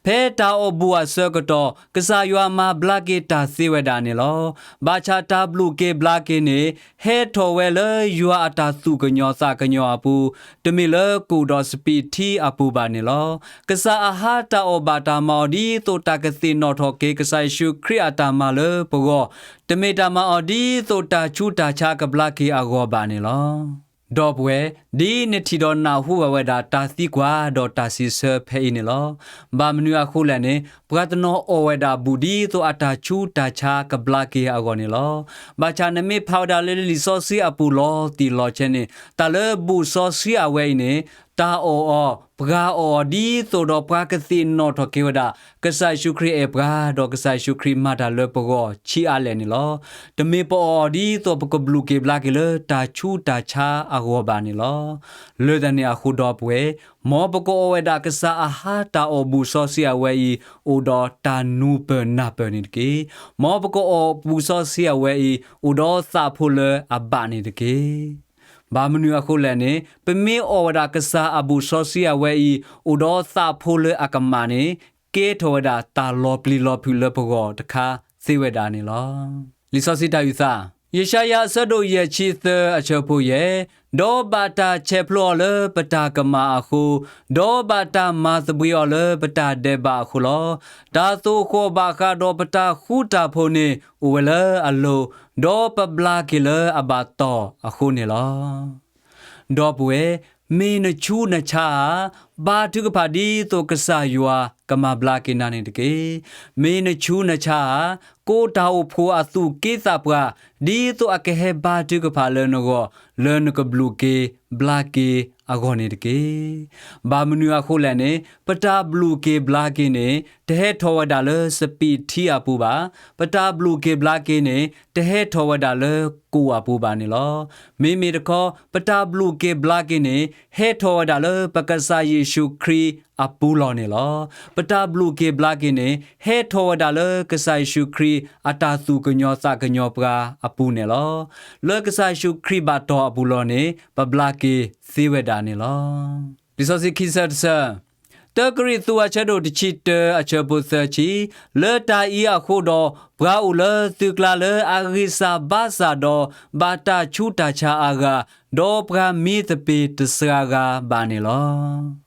ဖဲတၢ်အီၣ်ဘူၣ်အဆၢကတီၢ် ကစၢ်ယွၤမၤဘျါက့ၤတၢ်သ့ဝဲဒၣ်န့ၣ်လီၤ. ဘၣ်ဆၣ်တၢ်ဘျုးက့ၤဘျါက့ၤန့ၣ် ဟဲထီၣ်ဝဲလၢယွၤအတၢ်သူၣ်ကညီၤသးကညီၤအပူၤ, တမ့ၢ်လၢကိၣ်ဒီးစပံးထံအပူၤဘၣ်န့ၣ်လီၤ. ကစၢ်အဟါတၢ်အီၣ်ဘၣ်တၢ်မၤအီၤဒ်သိးတၢ်ကသ့ၣ်နီၣ်ထီၣ်က့ၤ ကစၢ်ယ့ၣ်ၡူးခရံာ်အတၢ်မၤလၢပဂီၢ်, တမ့ၢ်တၢ်မၤအီၤဒ်သိးတၢ်ဆူးတၢ်ဆါကဘျါက့ၤအဂီၢ်ဘၣ်န့ၣ်လီၤ. ဒီပုၢ်ဝဲၢ်, ဒ်နထံၣ်ဒီးနၢ်ဟူဘၣ်ဝဲဒၣ်တၢ်သံကွၢ်ဒီးတၢ်စံးဆၢဖဲအံၤန့ၣ်လီၤ. ဘၣ်မနုၤအဃိလဲၣ်န့ၣ်, ပှၤတနီၤအီၣ်ဝဲဒၣ်ဘူၣ်ဒ်သိးအတၢ်ဆူးတၢ်ဆါကဘျါက့ၤအဂီၢ်န့ၣ်လီၤ. ဘၣ်ဆၣ်နမ့ၢ်ဖးဝဲဒၣ်လၢလံာ်စီဆှံအပူၤလီၤတံၢ်လီၤဆဲးန့ၣ်, တၢ်လၢဘူၣ်စီဆှံအဝဲအံၤန့ၣ်, တၢ်အီၣ်အီၤ, ပှၤအီၣ်အီၤ ဒ်သိးဒီးပှၤကသ့ၣ်နီၣ်ထီၣ်က့ၤဝဲဒၣ် ကစၢ်ယ့ၣ်ၡူးခရံာ်အဲၣ်ပှၤ, ဒီးကစၢ်ယ့ၣ်ၡူးခရံာ်မၤတၢ်လၢပဂီၢ်ဆံးအါလဲၣ်န့ၣ်လီၤ. တမ့ၢ်ပအီၣ်အီၤဒ်သိးပကဘျုးက့ၤဘျါက့ၤလၢတၢ်ဆူးတၢ်ဆါအဂီၢ်ဘၣ်န့ၣ်လီၤ. လၢတၢ်န့ၣ်အဃိဒီပုၢ်ဝဲၢ်, မ်ပကအီၣ်ဝဲဒၣ်ကစၢ်အဟါတၢ်အီၣ်ဘူးစီဆှံအဝဲအံၤ အိၣ်ဒီးတၢ်နူၤပၢၢ်နၢ်ပၢၢ်န့ၣ်တက့ၢ်. မ်ပကအီၣ်ဘူးစီဆှံအဝဲအံၤ အိၣ်ဒီးသးဖိလၢအဘၣ်န့ၣ်တက့ၢ်. ဘၣ်မနုၤအဃိလဲၣ်န့ၣ်, ပမ့ၢ်အီၣ်ဝဲဒၣ်ကစၢ်အဘူးစီဆှံအဝဲအံၤ အိၣ်ဒီးသးဖိလၢအကမၣ်န့ၣ်, ကဲထီၣ်ဝဲဒၣ်တၢ်လီၤပျံၤလီၤဖုးလၢပဂီၢ်တခါသ့ဝဲဒၣ်န့ၣ်လီၤ. လံာ်စီဆှံတၢ်အုၣ်သး, ယၡါယၤအဆၢဒိၣ်ယဲၢ်ဆံသၢအဆၢဖိယဲၢ်, ဒီးဘၣ်တၢ်ဆဲးဖျိအီၤလၢပတၢ်ကမၣ်အဃိ, ဒီးဘၣ်တၢ်မၤသဘှံးအီၤလၢပတၢ်ဒဲးဘးအဃိလီၤ. တၢ်သိၣ်ဃီၣ်ဘၣ်ဃးဒီးပတၢ်ဃူတၢ်ဖိးန့ၣ် အိၣ်ဝဲလၢအလိၤ, ဒီးပဘျါက့ၤလၢအဘၣ်တီၢ်အဃိန့ၣ်လီၤ. ဒီပုၢ်ဝဲၢ်, မ့ၢ်နဆူးနဆါဧါ, ဘါထုကဖၣ်ဒ်သိးကစၢ်ယွၤကမၤဘျါက့ၤနၤန့ၣ်တက့ၢ်. မ့ၢ်နဆူးနဆါဧါ, ကိးတၢ်အိၣ်ဖှိၣ်အသူၣ်က့သးပှၢ်, ဒ်သိးအကဟဲဘါထုကဖၣ်လၢနဂီၢ်, လၢနကဘျုးက့ၤဘျါက့ၤအဂီၢ်န့ၣ်တက့ၢ်. ဘၣ်မနုၤအဃိလဲၣ်န့ၣ်, ပတၢ်ဘျုးက့ၤဘျါက့ၤန့ၣ် တဟဲထီၣ်ဝဲဒၣ်လၢစပံးထံအပူၤဘၣ်. ပတၢ်ဘျုးက့ၤဘျါက့ၤန့ၣ် တဟဲထီၣ်ဝဲဒၣ်လၢကိၣ်အပူၤဘၣ်န့ၣ်လီၤ. မ့မ့ၢ်တခီ, ပတၢ်ဘျုးက့ၤဘျါက့ၤန့ၣ် ဟဲထီၣ်ဝဲဒၣ်လၢပကစၢ်ယ့ၣ်ၡူးခရံာ်အပူၤလီၤန့ၣ်လီၤ. ပတၢ်ဘျုးက့ၤဘျါက့ၤန့ၣ် ဟဲထီၣ်ဝဲဒၣ်လၢကစၢ်ယ့ၣ်ၡူးခရံာ်အတၢ်သူၣ်ကညီၤသးကညီၤပှၤအပူၤန့ၣ်လီၤ. လၢကစၢ်ယ့ၣ်ၡူးခရံာ်ဘၣ်တီၢ်အပူၤလီၤန့ၣ် ပဘျါက့ၤသ့ဝဲဒၣ်န့ၣ်လီၤ. လံာ်စီဆှံခံဆၢတဆၢ, တၢကရံၣ်သူးအဆၢဒိၣ်တဆံတၢအဆၢဖိသၢဆံ, လၢတၢ်အံၤအဃိဒီး, ပှၤအိၣ်လၢသုကျါလၢအဂံၢ်စၢ်ဘါစၢ်ဒီး, ဘၣ်တၢ်ဆူးတၢ်ဆါအါဂၤ, ဒီးပှၤမံသပ့ၤတစှၤဂၤဘၣ်န့ၣ်လီၤ.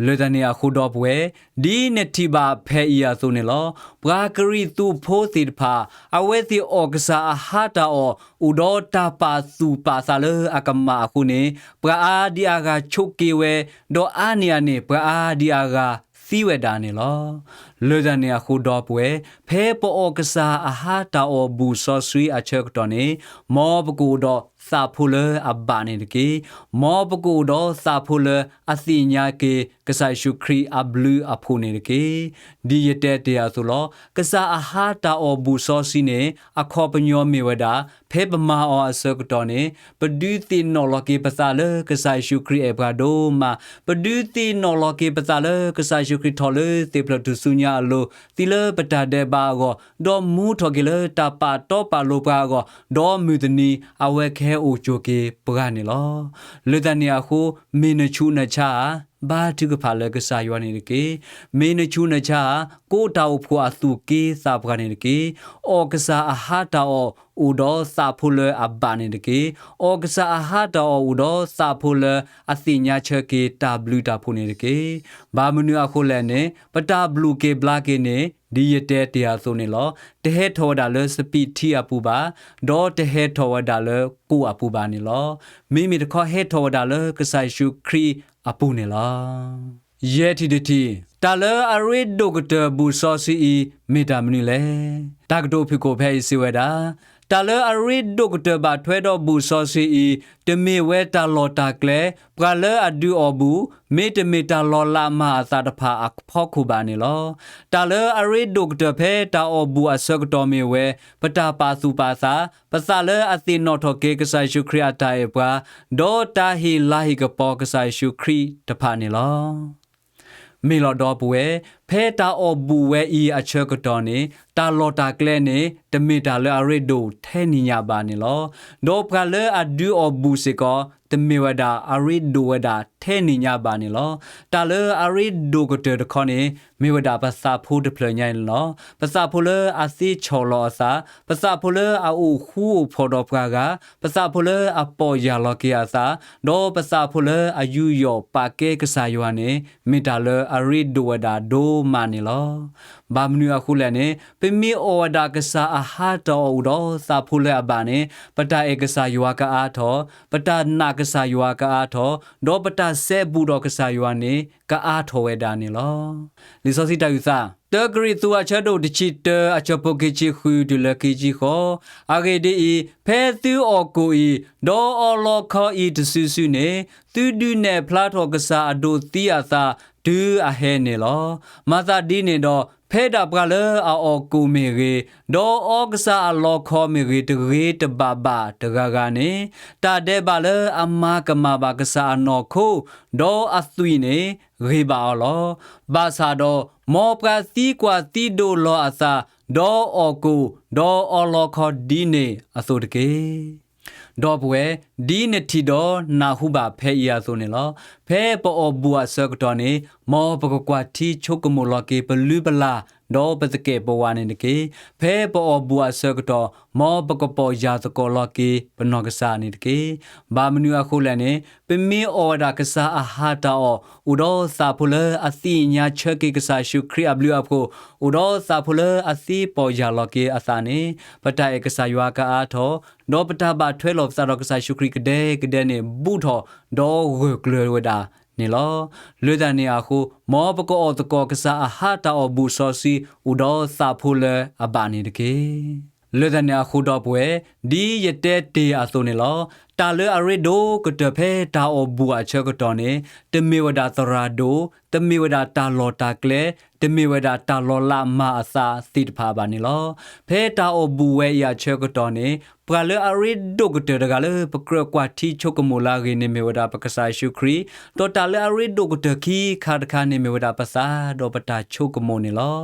လၢတၢ်န့ၣ်အဃိဒီပုၢ်ဝဲၢ်, ဒ်နထံၣ်ဘၣ်ဖဲအံၤအသိးန့ၣ်လီၤ. ပှၤကရံၣ်သူးဖိသ့ၣ်တဖၣ်, အဝဲသ့ၣ်အီၣ်ကစၢ်အဟါတၢ်အီၣ်, အိၣ်ဒီးတၢ်ပာ်သူၣ်ပာ်သးလၢအကမၣ်အဃိန့ၣ်, ပှၤအါဒံအါဂၤဆိးက့ၤဝဲ, ဒီးအါန့ၢ်အန့ၣ် ပှၤအါဒံအါဂၤသံဝဲဒၣ်န့ၣ်လီၤ. လၢတၢ်န့ၣ်အဃိဒီပုၢ်ဝဲၢ်, ဖဲပအီၣ်ကစၢ်အဟါတၢ်အီၣ်ဘူးစီဆှံအဆၢကတီၢ်န့ၣ်, မ်ပကအိၣ်ဒီးသးဖိလၢအဘၣ်န့ၣ်တက့ၢ်. မ်ပကအိၣ်ဒီးသးဖိလၢအသ့ၣ်ညါက့ၤ ကစၢ်ယ့ၣ်ၡူးခရံာ်အဘျုးအဖှိၣ်န့ၣ်တက့ၢ်. ဒ်ယတဲတ့ၢ်အသိးလီၤ. ကစၢ်အဟါတၢ်အီၣ်ဘူးစီဆှံန့ၣ် အခီပညီမ့ၢ်ဝဲဒၣ်, ဖဲပမၤအီၤအဆၢကတီၢ်န့ၣ်, ပဒုးသ့ၣ်နီၣ်လီၤက့ၤပသးလၢကစၢ်ယ့ၣ်ၡူးခရံာ်အဲၣ်ပှၤဒိၣ်မး, ပဒုးသ့ၣ်နီၣ်လီၤက့ၤပသးလၢကစၢ်ယ့ၣ်ၡူးခရံာ်ထီၣ်လၢသ့ၣ်ဖျၢၣ်ထူၣ်စုညါအလိၤ, သံလၢပတၢ်ဒဲးဘးအဂီၢ်, ဒီးမူထီၣ်က့ၤလၢတၢ်ပာ်တီပာ်လိၤပှၤအဂီၢ်, ဒီးမုၢ်တနံၤအဝဲကဟဲအိၣ်ကၠိၣ်က့ၤပှၤန့ၣ်လီၤ. လၢတၢ်န့ၣ်အဃိ, မ့ၢ်နဆူးနဆါဧါ, ဘါထုကဖၣ်လၢကစၢ်ယွၤန့ၣ်တက့ၢ်. မ့ၢ်နဆူးနဆါဧါ, ကိးတၢ်အိၣ်ဖှိၣ်အသူၣ်က့သးပှၢ်န့ၣ်တက့ၢ်. အီၣ်ကစၢ်အဟါတၢ်အီၣ်, အိၣ်ဒီးသးဖိလၢအဘၣ်န့ၣ်တက့ၢ်. အီၣ်ကစၢ်အဟါတၢ်အီၣ်, အိၣ်ဒီးသးဖိလၢအသ့ၣ်ညါဆၢက့ၤတၢ်ဘျုးတၢ်ဖှိၣ်န့ၣ်တက့ၢ်. ဘၣ်မနုၤအဃိလဲၣ်န့ၣ်, ပတၢ်ဘျုးက့ၤဘျါက့ၤန့ၣ်, ဒ်ယတဲတ့ၢ်အသိးန့ၣ်လီၤ. တဟဲထီၣ်ဝဲဒၣ်လၢစပံးထံအပူၤဘၣ်, ဒီးတဟဲထီၣ်ဝဲဒၣ်လၢကိၣ်အပူၤဘၣ်န့ၣ်လီၤ. မ့မ့ၢ်တခီဟဲထီၣ်ဝဲဒၣ်လၢ ကစၢ်ယ့ၣ်ၡူးခရံာ်အပူၤန့ၣ်လီၤ. ယဲၢ်ထံၣ်တထံၣ်, တၢ်လၢအရ့ဒိၣ်ကတၢၢ်ဘူးစီဆှံအံၤ မ့ၢ်တၢ်မနုၤလဲၣ်. တၢ်ကတိၤဖုၣ်ကိာ်ဖဲအံၤစံးဝဲဒၣ်, တၢ်လၢအရ့ဒိၣ်ကတၢၢ်ဘၣ်ထွဲဒီးဘူးစီဆှံအံၤ, တမ့ၢ်ဝဲတၢ်လီၢ်တၢ်ကျဲ, ပှၤလၢအဒုးအီၣ်ဘူး, မ့တမ့ၢ်တၢ်လီၤလးမၢ်အသးတဖၣ်အဖီခိၣ်ဘၣ်န့ၣ်လီၤ. တၢ်လၢအရ့ဒိၣ်ကတၢၢ်ဖဲတၢ်အီၣ်ဘူးအဆၢကတီၢ်မ့ၢ်ဝဲ, ပတၢ်ပာ်သူၣ်ပာ်သး, ပသးလၢအသ့ၣ်နီၣ်ထီၣ်က့ၤကစၢ်ယ့ၣ်ၡူးခရံာ်အတၢ်အဲၣ်ပှၤ, ဒီးတၢ်ဟ့ၣ်လၤဟ့ၣ်ကပီၤကစၢ်ယ့ၣ်ၡူးခရံာ်တဖၣ်န့ၣ်လီၤ. မ့ၢ်လီၤဒီပုၢ်ဝဲၢ်, ဖဲတၢ်အီၣ်ဘူးဝဲအံၤအဆၢကတီၢ်န့ၣ်, တၢ်လီၢ်တၢ်ကျဲန့ၣ် တမ့ၢ်တၢ်လၢအရ့ဒိၣ်ထဲန့ၣ်ညါဘၣ်န့ၣ်လီၤ. ဒီးပှၤလၢအဒုးအီၣ်ဘူးစ့ၢ်ကီး, တမ့ၢ်ဝဲဒၣ်အရ့ဒိၣ်ဝဲဒၣ်ထဲန့ၣ်ညါဘၣ်န့ၣ်လီၤ. တၢ်လၢအရ့ဒိၣ်ကတၢၢ်တခီန့ၣ်, မ့ၢ်ဝဲဒၣ်ပသးဖိတဖျၢၣ်ညါန့ၣ်လီၤ. ပသးဖိလၢအသ့ဆီၣ်လီၤအသး, ပသးဖိလၢအအိၣ်ဃူအိၣ်ဖိးဒီးပှၤဂၤ, ပသးဖိလၢအပီၢ်ယၢ်လီၤက့ၤအသး, ဒီးပသးဖိလၢအယူးယီၣ်ပာ်ကဲကစၢ်ယွၤန့ၣ်, မ့ၢ်တၢ်လၢအရ့ဒိၣ်ဝဲဒၣ်ဒိၣ် ဒိၣ်မးန့ၣ်လီၤ. ဘၣ်မနုၤအဃိလဲၣ်န့ၣ် ပမ့ၢ်အီၣ်ဝဲဒၣ်ကစၢ်အဟးတၢ်အီၣ်အိၣ်ဒီးသးဖိလၢအဘၣ်န့ၣ် ပတၢ်အဲၣ်ကစၢ်ယွၤကအါထီၣ်, ပတၢ်နာ်ကစၢ်ယွၤကအါထီၣ်, ဒီးပတၢ်စဲဘူးဒီးကစၢ်ယွၤန့ၣ် ကအါထီၣ်ဝဲဒၣ်န့ၣ်လီၤ. လံာ်စီဆှံတၢ်အုၣ်သး တၢကရံၣ်သူးအဆၢဒိၣ်တဆံတၢ အဆၢဖိခံဆံဃုတုၤလၢခံဆံဃိး, အဂ့ၢ်ဒ်အံၤ, ဖဲသုအီၣ်ကိၣ်အံၤ, ဒီးအီလီခီအံၤတစုစုန့ၣ်, သုဒုးနဲၣ်ဖျါထီၣ်ကစၢ်အဒိးသံအသးတုၤအဟဲန့ၣ်လီၤ. မၤသးဒ်န့ၣ်ဒီး, ဖဲဒၣ်ပှၤလၢအအီၣ်ကိၣ်မ့ၢ်ဂ့ၤ, ဒီးအီကစၢ်အလီခီမ့ၢ်ဂ့ၤ တဂ့ၤတဘၣ်ဘၣ်တဂၤဂၤန့ၣ်, တၢ်ဒဲးဘးလၢအမၤကမၣ်ဘၣ်ကစၢ်အနီၢ်ခိ, ဒီးအသွံၣ်န့ၣ် ဂ့ၤဘၣ်အီၤလီၤ. ဘၣ်ဆၣ်ဒီး, မ်ပှၤသံကွၢ်သံဒိးလီၤအသး, ဒီးအီၣ်ကိၣ်, ဒီးအီလီခီဒ်န့ၣ်အသိးတက့ၢ်. ဒီပုၢ်ဝဲၢ်, ဒ်နထံၣ်ဒီးနၢ်ဟူဘၣ်ဖဲအံၤအသိးန့ၣ်လီၤ. ဖဲပအီၣ်ဘူၣ်အဆၢကတီၢ်န့ၣ်, မ်ပကကွၢ်ထံဆိကမိၣ်လီၤက့ၤပလုၢ်ပလၢ်, ဒီးပသကဲာ်ပဝးန့ၣ်တက့ၢ်. ဖဲပအီၣ်ဘူၣ်အဆၢကတီၢ်, မ်ပကပီၢ်ယၢ်သကိးလီၤက့ၤပနီၢ်ကစၢ်န့ၣ်တက့ၢ်. ဘၣ်မနုၤအဃိလဲၣ်န့ၣ်, ပမ့ၢ်အီၣ်ဝဲဒၣ်ကစၢ်အဟးတၢ်အီၣ်, အိၣ်ဒီးသးဖိလၢအသ့ၣ်ညါဆၢက့ၤကစၢ်ယ့ၣ်ၡူးခရံာ်အဘျုးအဖှိၣ်, အိၣ်ဒီးသးဖိလၢအသ့ပီၢ်ယၢ်လီၤက့ၤအသးန့ၣ်, ပတၢ်အဲၣ်ကစၢ်ယွၤကအါထီၣ်, ဒီးပတၢ်ဘၣ်ထွဲလိာ်ပသးဒီးကစၢ်ယ့ၣ်ၡူးခရံာ်ကဒဲကဒဲန့ၣ် ဘူးထီၣ်ဒီးဂၢၢ်ကျၢၤဝဲဒၣ်န့ၣ်လီၤ. လၢတၢ်န့ၣ်အဃိ, မ်ပကအီၣ်သကိးကစၢ်အဟးတၢ်အီၣ်ဘူၣ်စီဆှံ အိၣ်ဒီးသးဖိလၢအဘၣ်န့ၣ်တက့ၢ်. လၢတၢ်န့ၣ်အဃိဒီပုၢ်ဝဲၢ်, ဒ်ယတဲတ့ၢ်အသိးန့ၣ်လီၤ. တၢ်လၢအရ့ဒိၣ်ကတၢၢ်ဖဲတၢ်အီၣ်ဘူၣ်အဆၢကတီၢ်န့ၣ်, တမ့ၢ်ဝဲဒၣ်သရၣ်ဒိၣ်, တမ့ၢ်ဝဲဒၣ်တၢ်လီၢ်တၢ်ကျဲ, တမ့ၢ်ဝဲဒၣ်တၢ်လီၤလးမၤအသးသ့ၣ်တဖၣ်ဘၣ်န့ၣ်လီၤ. ဖဲတၢ်အီၣ်ဘူၣ်ဝဲအံၤအဆၢကတီၢ်န့ၣ်, ပှၤလၢအရ့ဒိၣ်ကတၢၢ်တဂၤလၢပကြၢးကွၢ်ထံဆိကမိၣ်လၢအဂ့ၢ်န့ၣ်မ့ၢ်ဝဲဒၣ်ပကစၢ်ယ့ၣ်ၡူးခရံာ်, ဒီးတၢ်လၢအရ့ဒိၣ်ကတၢၢ်ခံခါတခါန့ၣ်မ့ၢ်ဝဲဒၣ်ပသး, ဒီးပတၢ်ဆိကမိၣ်န့ၣ်လီၤ.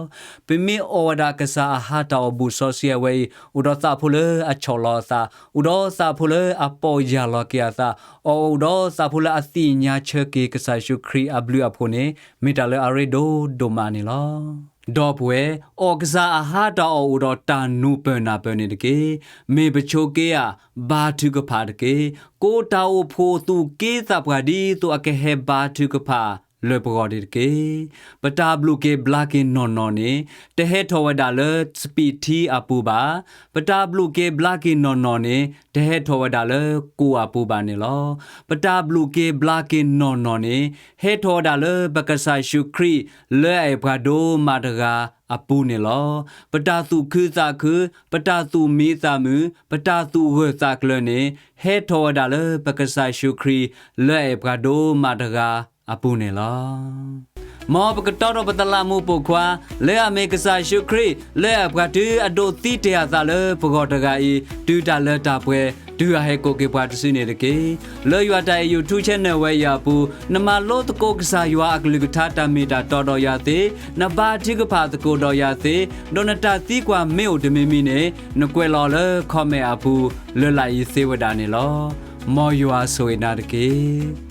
ပမ့ၢ်အီၣ်ဝဲဒၣ်ကစၢ်အဟးတၢ်အီၣ်ဘူၣ်စီဆှံအဝဲအံၤ, အိၣ်ဒီးသးဖိလၢအဆီၣ်လီၤအသး, အိၣ်ဒီးသးဖိလၢအပီၢ်ယၢ်လီၤက့ၤအသး, အအိၣ်ဒီးသးဖိလၢအသ့ၣ်ညါဆၢက့ၤကစၢ်ယ့ၣ်ၡူးခရံာ်အဘျုးအဖှိၣ်န့ၣ်, မ့ၢ်တၢ်လၢအရ့ဒိၣ်ဒိၣ်မးန့ၣ်လီၤ. ဒီပုၢ်ဝဲၢ်, အီၣ်ကစၢ်အဟးတၢ်အီၣ်အိၣ်ဒီးတၢ်နူၤပၢၢ်နၢ်ပၢၢ်န့ၣ်တက့ၢ်. မ့ၢ်ပဆိးက့ဧါ, ဘါထုကဖၣ်တက့ၢ်. ကိးတၢ်အိၣ်ဖှိၣ်သူၣ်က့သးပှၢ်ဒ်သိးအကဟဲဘါထုကဖၣ်လၢပဂီၢ်န့ၣ်တက့ၢ်. ပတၢ်ဘျုးက့ၤဘျါက့ၤနီၢ်နီၢ်န့ၣ်, တဟဲထီၣ်ဝဲဒၣ်လၢစပံးထံအပူၤဘၣ်. ပတၢ်ဘျုးက့ၤဘျါက့ၤနီၢ်နီၢ်န့ၣ်, တဟဲထီၣ်ဝဲဒၣ်လၢကိၣ်အပူၤဘၣ်န့ၣ်လီၤ. ပတၢ်ဘျုးက့ၤဘျါက့ၤနီၢ်နီၢ်န့ၣ်, ဟဲထီၣ်ဝဲဒၣ်လၢပကစၢ်ယ့ၣ်ၡူးခရံာ်လၢအအဲၣ်ပှၤဒိၣ်မးတဂၤအပူၤန့ၣ်လီၤ. ပတၢ်သူၣ်ခုသးခု, ပတၢ်သူၣ်မံသးမုာ်, ပတၢ်သူၣ်ဂၢၢ်သးကျၢၤန့ၣ်, ဟဲထီၣ်ဝဲဒၣ်လၢပကစၢ်ယ့ၣ်ၡူးခရံာ်လၢအအဲၣ်ပှၤဒိၣ်မးတဂၤအပူၤန့ၣ်လီၤ. မ်ပကတီဒီးပသလးမူးပိာ်ခွါ, လၢအမ့ၢ်ကစၢ်ယ့ၣ်ၡူးခရံာ်လၢအအဲၣ်ပှၤတုၤအဒိးသံတ့ၢ်အသးလၢပဂီၢ်တဂၤအံၤ, တုၤတၢ်လၢတၢ်ပှဲၤ, တုၤအဟဲကိးက့ၤပှၤတစုန့ၣ်တက့ၢ်. လၢယွၤတၢ်အဲၣ် YouTube channel ဝဲအံၤအပူၤ, နမၤလိသကိးကစၢ်ယွၤအကလုၢ်ကထါတၢ်မ့ၢ်တၢ်တီဒီးယၤသ့, နဘါထုကဖၣ်သကိးဒီးယၤသ့, ဒီးနတၢ်သံကွၢ်မ့ၢ်အိၣ်တမံၤမံၤန့ၣ်, နကွဲးလီၤလၢ comment အပူၤလၢလာ်အံၤသ့ဝဲဒၣ်န့ၣ်လီၤ. မ်ယွၤဆိၣ်ဂ့ၤနၤတက့ၢ်.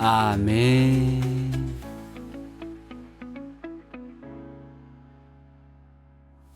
အၤမ့ၣ်.